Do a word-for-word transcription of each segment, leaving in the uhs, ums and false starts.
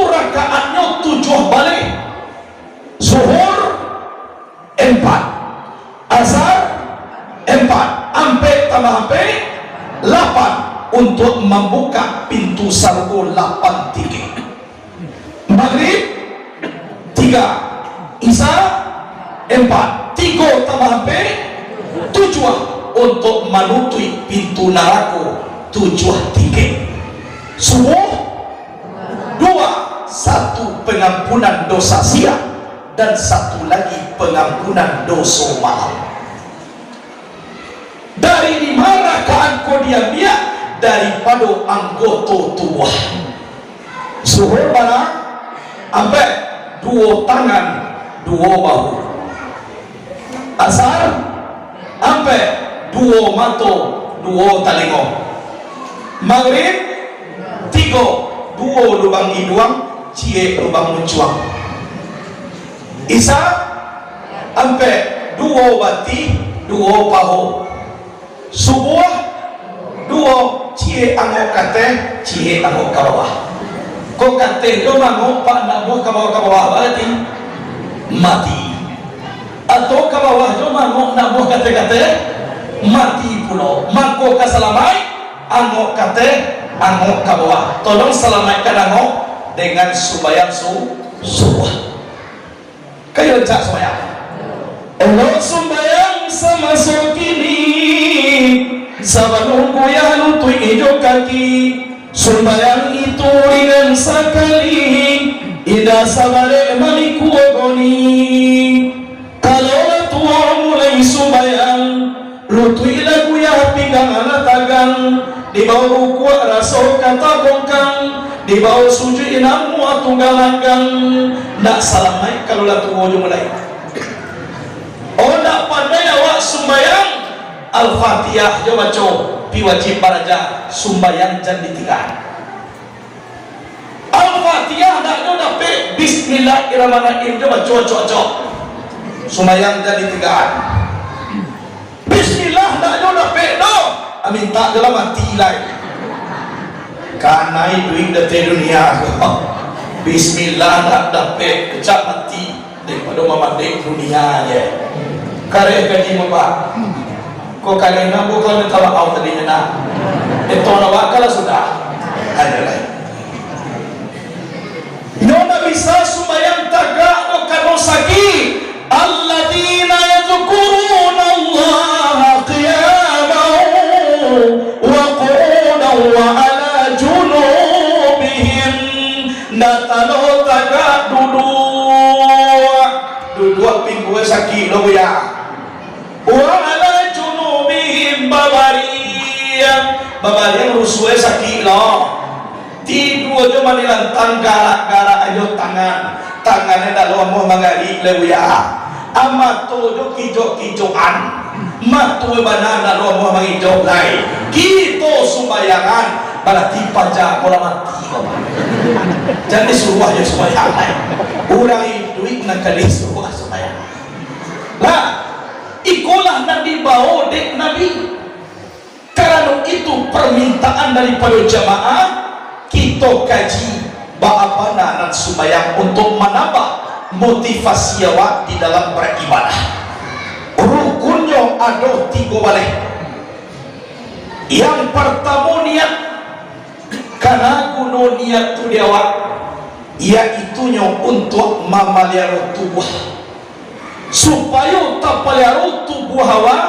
rakaatnyo tujuah baleh. Zuhur, empat. Asar, empat. Ampek tambah ampek, lapan. Untuak mambukak pintu sarugo, lapan tingkek. Magrib, tiga. Isya, empat. Tigo tambah ampek, tujuah. Untuak manutuik pintu narako, tujuah tingkek. Subuh, dua. Satu, pengampunan dosa siang, dan satu lagi, pengampunan doso malam. Dari lima rakaat ko diambiak daripado anggoto tubuah. Zuhur bara? Ampek, duo tangan, duo bahu. Asar, ampek, duo mato, duo talingo. Magrib, tigo, duo lubang iduang, ciek lubang muncuang. Isya, ampek, duo batih, duo paho. Subuah, duo, ciek angok kateh, ciek angok ka bawah. Ko kateh jo mangok, Pak, nabuah ka bawah, ka bawah, barati mati. Atau ka bawah jo mangok, nabuah kateh-kateh, mati pulo. Mako ka salamaik, angok kateh, angok ka bawah. Tolong salamaikkan angok dengan sumbayang su-, subuah. Kayo cak sumbayang. Elok sumbayang samaso kini, sabalun kuyah lutuik jo kaki. Sumbayang itu ringan sakali, indak sabalek malikua goni. Kalau lah tuo mulai sumbayang, lutuik lah kuyah, pinggang lah tagang, dibao rukuak raso ka tabongkang, dibao sujuik namuah tunggang langgang, ndak salamaik kalau lah tuo jo mulai. Oh, ndak pandai awak sumbayang, Al-Fatihah jo baco, pi wajib baraja, sumbayang jan ditinggaan. Al-Fatihah ndak nyo dapek, Bismillahirrahmanirrahim jo baco acok-acok. Sumbayang jan ditinggaan. Bismillah ndak nyo dapek doh, ah, mintak jo lah mati lai. Kanai duit dateh dunia ko. Bismillah ndak dapek, kecak mati. Daripado mamandek dunia je. Kareh kaji mo, Pak. Ko kareh namo kalau minta maaf tadi nak. Eto nak wakala sudah. Ayolah. Nyo ndak bisa sumbayang tagak do kano sakik. Alladzina yadzkurunallaha qiyaman wa qu'udan wa ala junubihim. Ndak tano tagak duduak. Duduak pinggua sakik lo, Buya. Wa ala junubihim, babariang. Babariang rusuah sakik lo. Tidua jo manilantang garak-garak ajo tangan. Tangan ndak lo amuah mangarik lai, Buya. A, mato jo kijok-kijokan. Mato bana ndak lo amuah mangijok lai. Kito sumbayangan, barati paja ko lah mati ko. Jan disuruah jo sumbayang lai. Urang iduik nan ka disuruah sumbayang. Lah, ikolah nan dibao dek Nabi. Karano itu parmintaan daripado jamaah, kito kaji baa bana nan sumbayang untuak manambah motivasi awak di dalam baribadah. Rukunnyo ado tigo baleh. Yang partamo, niat. Kana guno niat tu di awak, yaitunyo untuak mamaliaro tubuah. Supayo tapaliaro tubuah awak,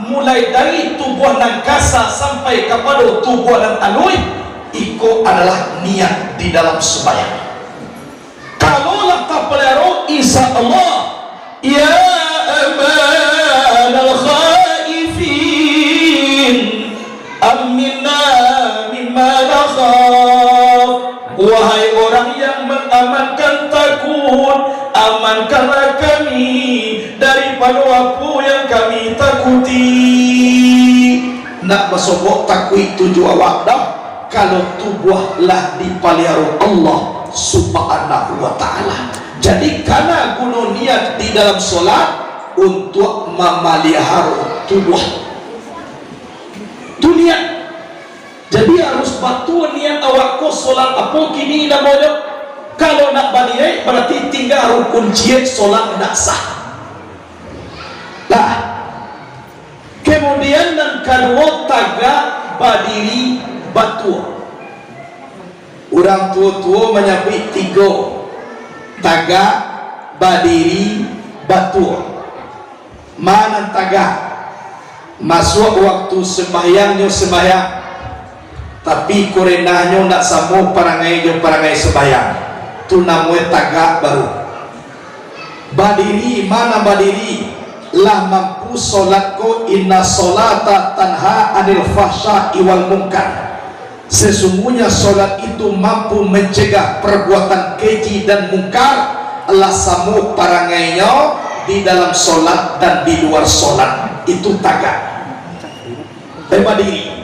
mulai dari tubuah nan kasa sampai kapado tubuah nan aluih, iko adalah niat di dalam sumbayang. Kalau lah tapaliaro, insya Allah, ya amanal khaifin, aminna mimma nakhaf. Wahai orang yang mengamankan takut, amankanlah kami daripado apo yang kami takuti. Ndak basobok takuik tu jo awak doh, kalau tubuah lah dipaliaro Allah Subhanahu wa Ta'ala. Jadi, kana guno niat di dalam solat untuak mamaliharo tubuah. Tu niat. Jadi, harus batua niat awak ko, solat apo kini namonyo? Kalau nak baniaik, barati tingga rukun ciek, solat ndak sah. Lah, kemudian nan kaduo, tagak badiri batua. Urang tuo-tuo manyabuik tigo, tagak, badiri, batua. Ma nan tagak? Masuak waktu sumbayang nyo sumbayang, tapi kurenahnyo ndak samo parangai jo parangai sumbayang, tu namoe tagak baru. Badiri, ma nan badiri? Lah mampu solat ko, inna sholata tanha anil fahsya'i wal munkar. Sesungguhnya solat itu mampu mencegah perbuatan keji dan mungkar, lah samo parangainyo di dalam solat dan di luar solat. Itu tagak. Tapi badiri.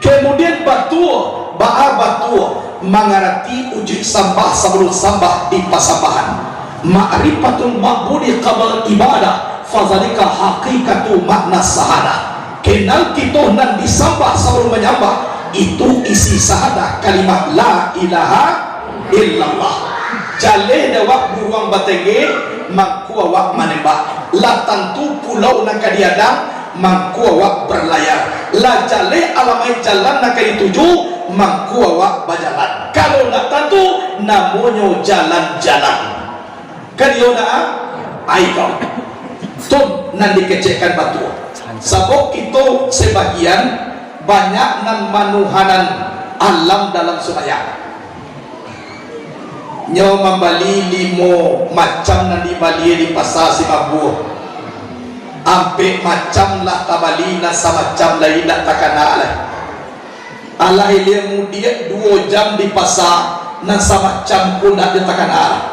Kemudian batua, baa batua? Mangarati ujuik sambah sabalun sambah di pasambahan. Ma'rifatul ma'budi qabla ibadah, fadzalika haqiqatu makna sahadah. Kenal kito nan disambah sabalun manyambah, itu isi sahadah kalimah la ilaha illallah. Jaleh dek awak buruang batengge, mangko awak manembak. Lah tantu pulau nan ka diadang, mangko awak berlayar. Lah jaleh alamaik jalan nan ka dituju, mangko awak bajalan. Kalau ndak tantu, namonyo jalan-jalan. Kan iyo ndak, ah? Ai kau. Tu nan dikecekkan batua. Sabab kito sabagian banyak nan manuhanan alam dalam sumbayang. Nyo mambali limo macam nan dibali di pasa si mabua. Ampek macam lah tabali, nan samacam lai indak takana lai. Alah ilia mudiak duo jam di pasa, nan samacam ko ndak jo takana lai.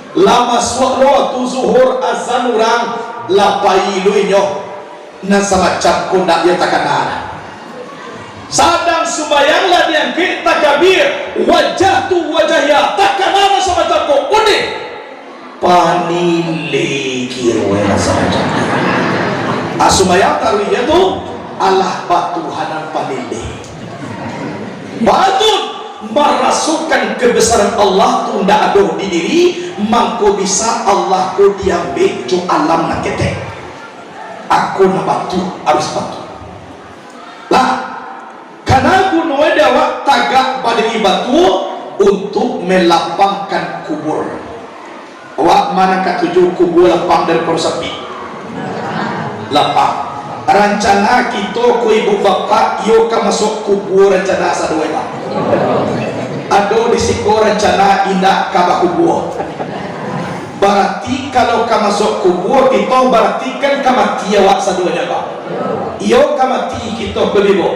Lah masuak lo waktu zuhur, azan urang, lah pai lo inyo. Nan samacam ko ndak jo takana. Sadang sumbayang lah diangkek takabir, wajjahtu wajhiya, takana nan samacam ko, unik. Panileh kiro nan samacam ko. Ah, sumbayang taruih tu, alah batuhanan panileh. Patut marasokan kebesaran Allah tu ndak ado di diri, mangko bisa Allah ko diambek jo alam nan ketek. Ako nan batua, harus batua. Lah, kana guno e dek awak tagak badiri batua untuak melapangkan kubur. Awak ma nan katuju kubua lapang daripado sapi? Lapang. Rancana kito ko ibu bapak, iyo ka masuak kubua rancana sado e, Pak? Ado di siko rancana indak ka bakubua. Barati kalau ka masuak kubua kito, barati kan ka mati awak sadonyo, Pak? Iyo ka mati kito ko, Ibu?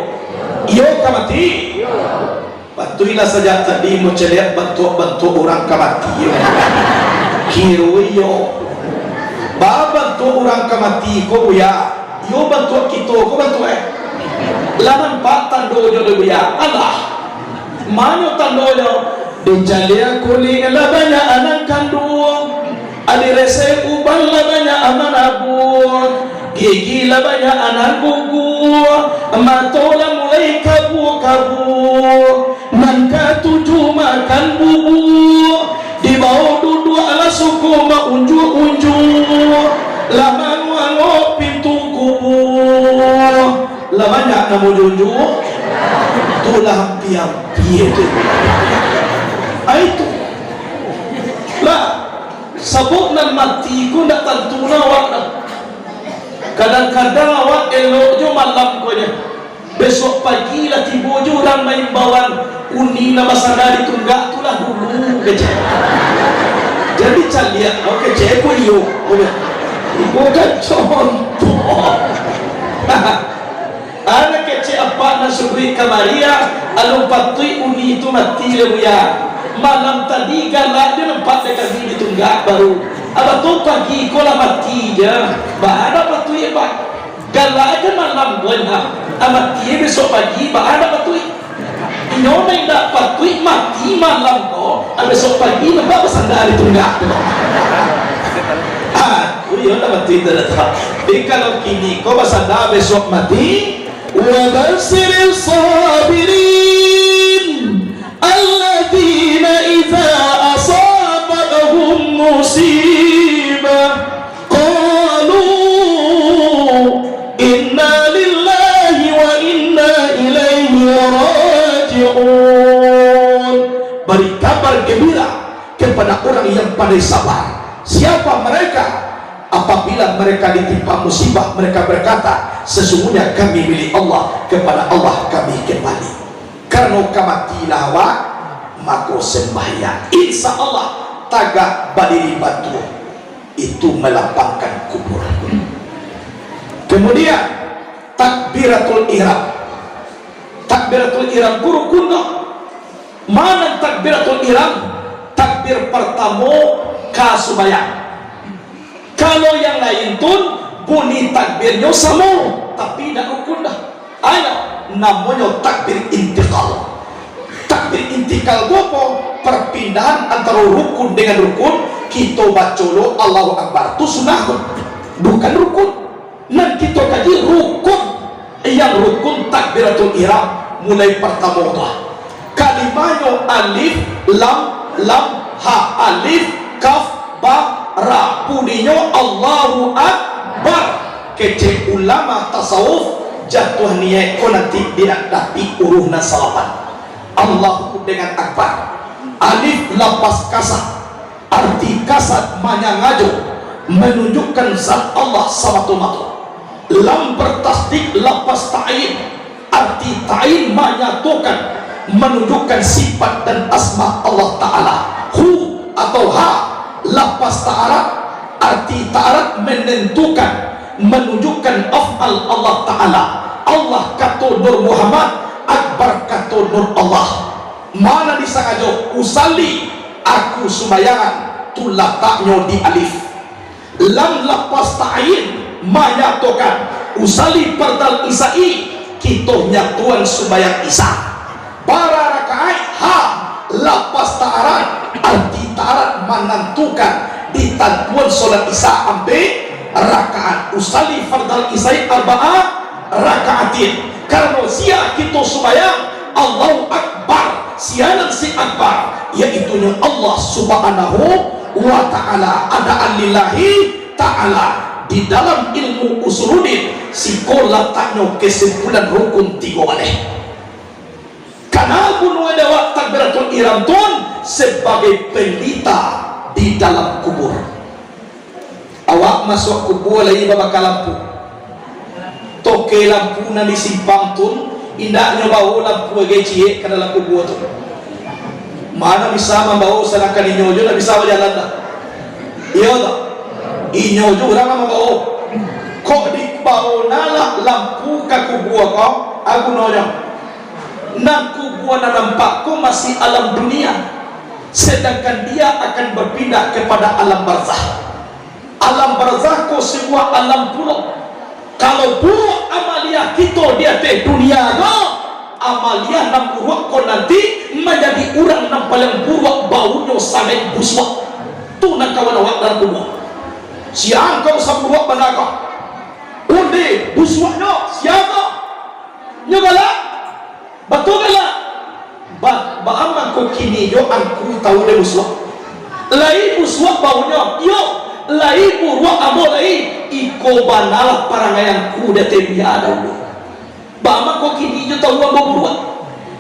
Iyo ka mati. Patuiklah sajak tadi mancaliak bantuak-bantuak urang ka mati. Kiro iyo. Ba bantuak urang ka mati ko, Buya. Iyo bantuak kito ko bantuak, eh. Lah nampak tandonyo dek Buya? Alah. Mano tandonyo? Dicaliak kulik lah banyak nan kanduang. Adi resek uban lah banyak nan manabuang, gigi lah banyak nan guguang, mato lah mulai kabua-kabua, nan katuju makan bubua, dibao duduak lah suko maunjuak-unjuak, lah manguangok pintu kubua, lah banyak nan maunjuak-unjuak, tu lah ampia-ampia tu. Ai tu. Lah, sabab nan mati ko ndak tantu na awak doh. Kadang-kadang awak elok jo malam ko nyo. Besok pagi lah tibo jo urang maimbauan, uni nan basanda di tunggak tu lah dulu, kecek. Jadi caliak, oh, kecek ko iyo, ko iyo. Iko kan contoh. Anak kecek apak nan subuik kamari, ah, alun patuik uni tu mati lai, Buya. Malam tadi galak jo nampak dek kami di tunggak baru. Abah tu pagi ko lah mati je. Baa ndak patuik, Pak? Galak je malam ko, nah. Ah, mati besok pagi, baa ndak patuik? Inyo nan indak patuik mati malam ko, ah, besok pagi nampak basanda di tunggak tu. Ah, iyo ndak patuik tu dah. Tapi kalau kini ko basanda besok mati, Wa basyiris sabirin, alladzina idza kepada orang yang pandai sabar. Siapa mereka? Apabila mereka ditimpa musibah, mereka berkata, "Sesungguhnya kami milik Allah, kepada Allah kami kembali." Karano ka mati lah awak, mako sembahyang. Insya Allah, tagak badiri batua. Itu melapangkan kubur. Kemudian, takbiratul ihram. Takbiratul ihram ko rukun doh. Mano takbiratul ihram? Takbir partamo ka sumbayang. Kalau yang lain tu, bunyi takbirnyo samo, tapi indak rukun doh. Ayo, namonyo takbir intikal. Takbir intikal tu apo? Perpindahan antaro rukun dengan rukun. Kito baco lo Allahu Akbar, tu sunah tu, bukan rukun. Nan kito kaji rukun, yang rukun takbiratul ihram, mulai partamo tu. Kalimahnyo alif, lam, lam, ha, alif, kaf, ba, ra. Buninyo Allahu Akbar. Kecek ulama tasawuf, jatuah niaik ko nanti di dapik uruh nan salapan. Allahu dengan Akbar. Alif lapas kasar. Arti kasar manyangajo, manunjukkan zat Allah samato-mato. Lam bertasdid lapas ta'yin, arti ta'yin manyatokan, manunjukkan sifat dan asma Allah Ta'ala. Hu atau ha, lapas ta'arad, arti ta'arad menentukan, manunjukkan af'al Allah Ta'ala. Allah kato Nur Muhammad, Akbar kato Nur Allah. Mano disangajo? Usalli, aku sumbayangan, tu lataknyo di alif. Lam lapas ta'yin, manyatokan, usalli fardal isya'i, kito nyatoan sumbayang isya. Bara rakaat? Ha, lapas ta'arad, arti ta'arad manantukan, ditantuan solat isya ampek rakaat. Usalli fardal isya'i arba'a rakaatin. Karano sia kito sumbayang, Allahu Akbar, sia nan si Akbar, yaitunyo Allah Subhanahu wa Ta'ala. Adaan lillahi Ta'ala. Di dalam ilmu usuluddin, siko lataknyo kesimpulan rukun tigo baleh. Kana bunuah dek awak takbiratul ihram tu sabagai pelita di dalam kubur. Awak masuak kubua lai babaka lampu. Toke lampu nan di simpang tu, indaknyo bao lampu agai ciek ka dalam kubua tu. Mano bisa mambao, sadangkan inyo jo ndak bisa bajalan doh. Iyo toh? Inyo jo urang nan mambao. Kok dibao nalah lampu ka kubua ko, a gunonyo? Nan kubua nan nampak ko masih alam dunia, sedangkan dia akan berpindah kepada alam barzah. Alam barzah ko sabuah alam pulo. Kalau buruak amaliah kito di ateh dunia ko, amaliah nan buruak ko nanti manjadi urang nan paliang buruak, baunyo sangaik busuak. Tu nan kawan awak dalam kubua. Sia kau saburuak bana ko. Onde busuaknyo, sia ko? Nyo galak? Batua galak? Ba-, baa mangko kini jo angku tawu lai busuak? Lai busuak baunyo, iyo, lai buruak ambo lai, iko banalah parangai angku di ateh dunia dahulu. Baa mangko kini jo tawu ambo buruak?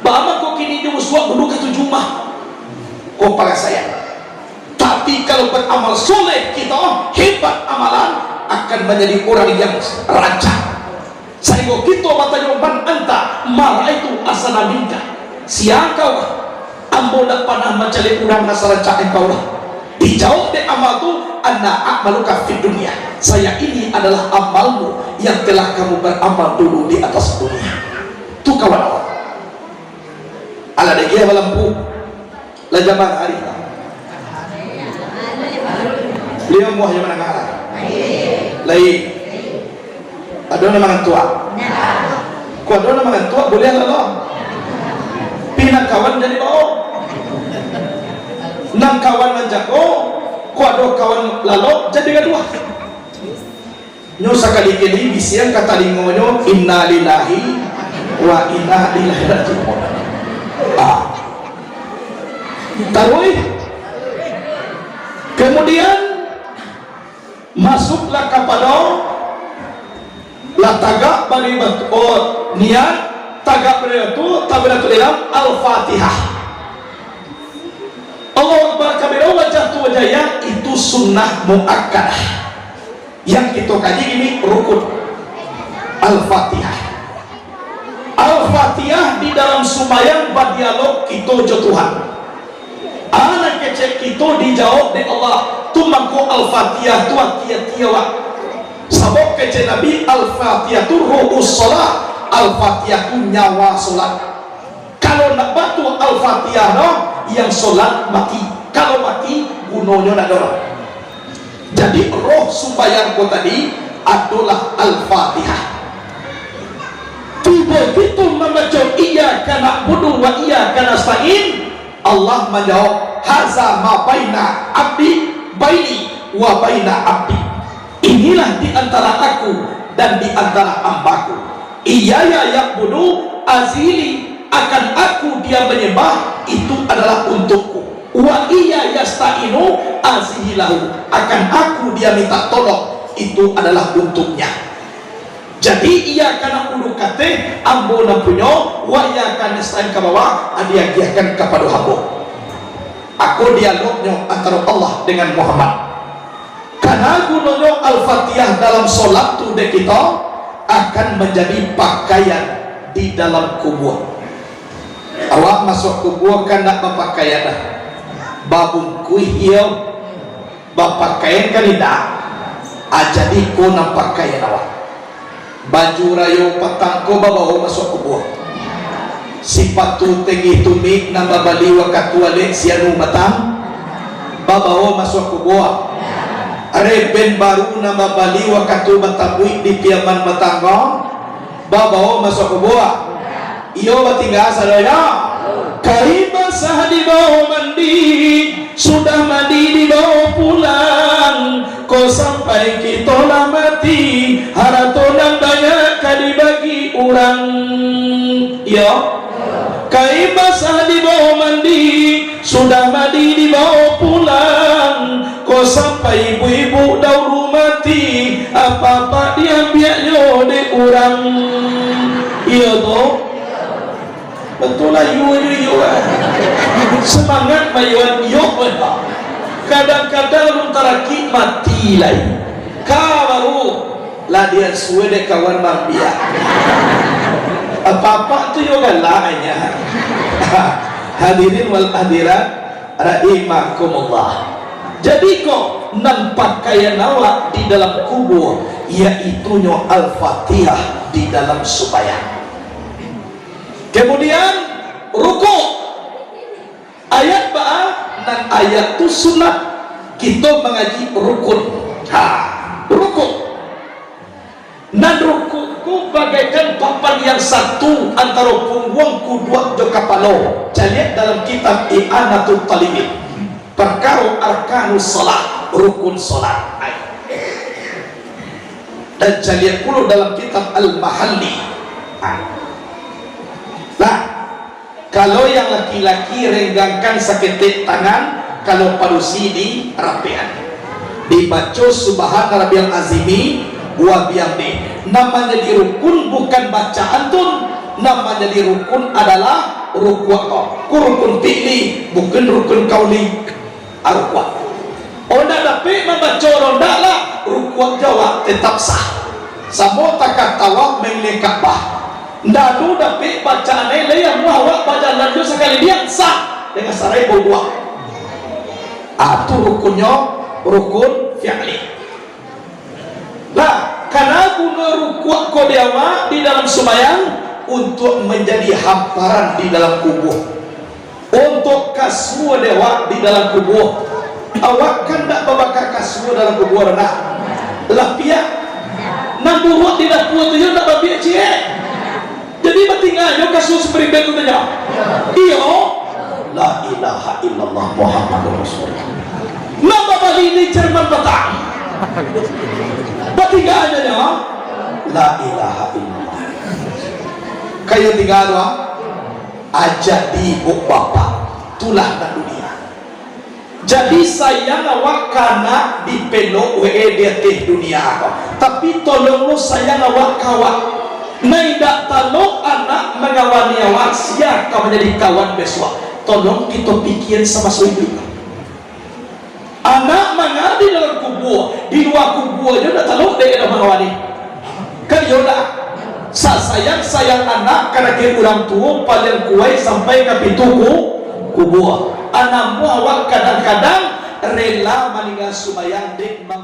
Baa mangko kini jo busuak dulu katuju mah? Ko parasaian. Tapi kalau baramal soleh kito, hebat amalan, akan manjadi urang yang rancak. Sahinggo kito batanyo, "Man anta? Ma ra'aitu ahsana minka." Sia kau? Ambo ndak panah mancaliak urang nan sarancak engkau lah. Dijawab dek amal tu, "Ana a'maluka fid dunya." Saya ini adalah amalmu yang telah kamu beramal dulu di atas dunia. Tu kawan awak. Alah dek dia balampu. Lah jaman hari tu. Baliau muah jo manangah lah. Lai. Ado nan mangantuak? Kok ado nan mangantuak, buliah lalok. Pi nan kawan jadi bao. Nan kawan manjago, kok ado kawan lalok, jadi gaduah. Nyo sakali-kali bisiang ka talingonyo, "Innalillahi wa inna ilaihi raji'un." Ah. Taruih. Kemudian, masuklah kapado lah tagak bari batu, oh, niat, tagak bari batu, takbiratul ihram, Al-Fatihah. Allahu Akbar kabira, wajah tu wajah yang itu sunnah muakkadah. Yang kita kaji ini rukun. Al-Fatihah. Al-Fatihah di dalam sumbayang badialog kita jo Tuhan. Anak kecek kita dijawab dek Allah. Tu mangko Al-Fatihah tu ati-ati awak. Sabab kecek Nabi, Al-Fatihah tu ruhus shalah. Al-Fatihah tu nyawa solat. Kalau ndak batua Al-Fatihah doh, yang solat mati. Kalau mati, gunonyo ndak ado doh. Jadi, roh sumbayang ko tadi adolah Al-Fatihah. Tibo kito mambaco, "Iyyaka na'budu wa iyyaka nasta'in," Allah manjawab, "Haza ma baina abdi, baini wa baina abdi." Inilah di antara aku dan di antara ambaku. Iyaya ya'budu, azili, akan aku dia menyembah, itu adalah untukku. Wa iya yasta'inu, azihi lahu, akan aku dia minta tolong, itu adalah untuknya. Jadi, iyyaka na'budu kateh, ambo nan punyo, wa iyyaka nasta'in ka bawah, diagiahkan kapado ambo. Ako dialognyo antaro Allah dengan Muhammad. Karena gunonyo Al-Fatihah dalam solat tu dek kito akan manjadi pakaian di dalam kubua. Awak masuak kubua kan ndak bapakaian doh. Babungkuih iyo, bapakaian kan indak. Ah, jadi ko nan pakaian awak. Baju rayo patang ko babawo masuak kubua. Sipatu tenggih tumik nan babali wakatu alek si anu batang, babawo masuak kubua. Reben baru nan babali wakatu batabuik di Piaman batang ko, babawo masuak kubua. Iyo, batingga sadonyo. Kain basah dibawo mandi, sudah mandi dibawo pulang. Ko sampai kito lah mati, harato nan banyak ka dibagi urang. Iyo. Kain basah dibawo mandi, sudah mandi dibawo pulang. Ko sampai ibu-ibu daulu mati, apa-apa diambiaknyo dek urang. Iyo tu. Batua lah, iyo, iyo, iyo lah. Semangat mayuan, iyo, iyo. Kadang-kadang alun tarakik mati lai. Ka baru lah diasuah dek kawan mambiak. Apa-apa tu yo galaknyo. Hadirin wal hadirat rahimakumullah. Jadi ko nan pakaian awak di dalam kubua, yaitunyo Al-Fatihah di dalam sumbayang. Kemudian, rukuk. Ayat baa nan ayat tu sunat, kito mangaji rukun. Ha, rukuk. Nan rukuk tu bagaikan papan yang satu antaro pungguang, kuduak jo kapalo. Caliak dalam kitab I'anatut Talibin. Parkaro arkanus shalah, rukun shalat. Ai. Dan caliak pulo dalam kitab Al-Mahalli. Ai. Nah, kalau yang laki-laki renggangkan saketek tangan, kalau padusi dirapekan. Dibaco Subhana Rabbiyal Azimi wa bihamdi. Nan manjadi rukun bukan bacaan tu, nan manjadi rukun adalah rukuak ko. Ko rukun fi'li, bukan rukun qauli. Rukuak. Ndak dapek mambaco rondak lah, rukuak jo awak tetap sah. Samo takah tawaf mailek Ka'bah. Ndak ado dapek bacaan lai, amuah awak bajalan jo sakali diam sah dengan sarai bauduak. Ah, tu rukunnyo, rukun fi'li. Lah, kana guno rukuak ko di awak di dalam sumbayang untuak manjadi hamparan di dalam kubua. Untuak kasua di awak di dalam kubua. Awak kan ndak babaka kasua dalam kubua, nah. Lapiak. Nan buruak di dapua tu yo ndak babiak ciek. Jadi batingganyo kasua spring bed tu tanyo. Iyo. La ilaha illallah Muhammadur Rasulullah. Nan babali di Jerman patang. Batingganyo nyo. La ilaha illallah. Kayo tingga tu, ah. Ajak di ibuk bapak, tulah nan dunia. Jadi sayang awak ka anak dipelok we di ateh dunia ko. Tapi tolong lo sayang awak ka awak. Nan indak talok anak mangawani awak, sia ka manjadi kawan besuak. Tolong kito pikia samaso iduik. Anak manga di dalam kubua, di lua kubua jo ndak tahu dek dah manga wani. Kan iyo dah. Sasayang-sayang anak ka dakek urang tuo, paliang kuaik sampai ka pintu ku-, kubua. Anak muah awak kadang-kadang rela maningga sumbayang dek mang-